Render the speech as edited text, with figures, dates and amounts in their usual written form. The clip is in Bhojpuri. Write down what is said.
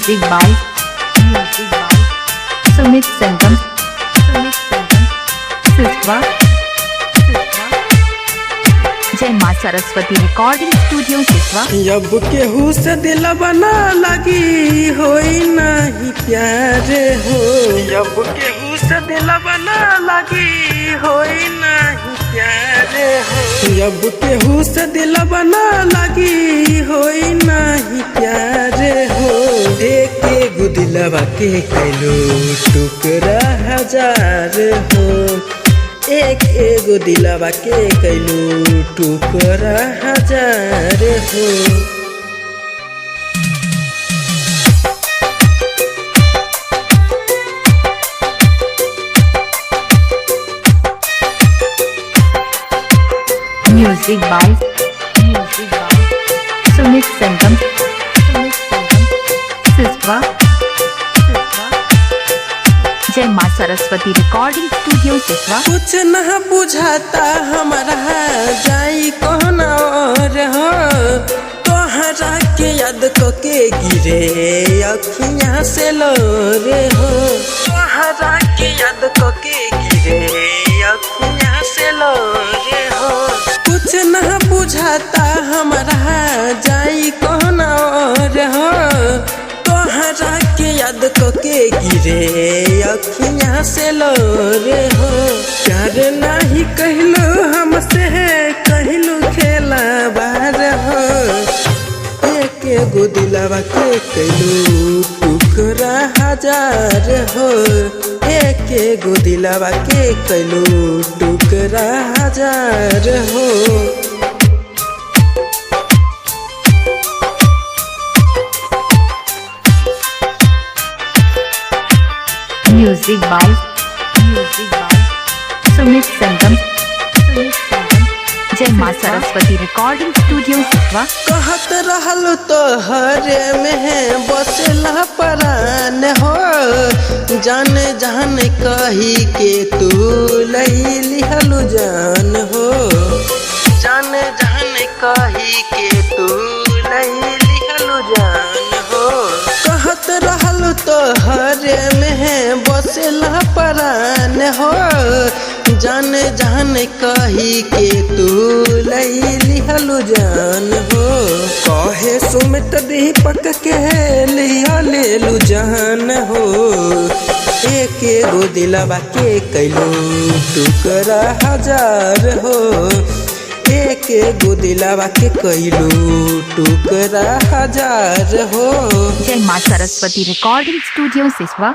Music by Sumit Sangam, Sumit Sangam, Siswa, Siswa. जय माँ सरस्वती रिकॉर्डिंग स्टूडियो सिसवा। जब केहू से दिल बना लगी होई नहीं प्यार हो। जब केहू से दिल बना लगी होई नहीं प्यार हो। जब केहू से दिल बना लगी होई नहीं प्यार हो। एक एगो दिलवा के कैलो टुकड़ा हजार हो। एक एगो दिलवा के कैलू टुकड़ा हजार हो। Music by Sumit Sangam, Sumit Sangam, Siswa, Siswa. जय माँ सरस्वती रिकॉर्डिंग स्टूडियो सिसवा। कुछ न बुझाता हमारा जाई कौन और हो। तोहरा के याद को के गिरे अखियाँ से लोरे हो। तोहरा के याद को के गिरे अखियाँ से लोरे हो। कुछ न बुझाता हमारा जाई कौन और हो। तोहरा के याद को के गिरे अखियाँ से लोरे हो। प्यार नहीं कहलू हमसे कहलू खेला बार हो। एक एगो दिलवा के कैलू टुकड़ा हजार हो। एक एगो दिलवा के कैलू टुकड़ा हजार हो। Music by Sumit Sangam, Sumit Sangam. जय माँ सरस्वती रिकॉर्डिंग स्टूडियो सिसवा। कहत रहल तोहरे में बसला परान हो। जान जान कही के तू लई लिहलु जान हो। जान जान कही के तू लई लिहलु जान हो। कहत रहल तोहरे में बसला परान हो। जान जान कही के तू लई लिहलु जान हो। कहे सुमित दीपक के लिया लेलु जान हो। एक एगो दिलवा के कैलू टुकड़ा हजार हो। एक एगो दिलवा के कैलू टुकड़ा हजार हो। जय माँ सरस्वती रिकॉर्डिंग स्टूडियो सिसवा।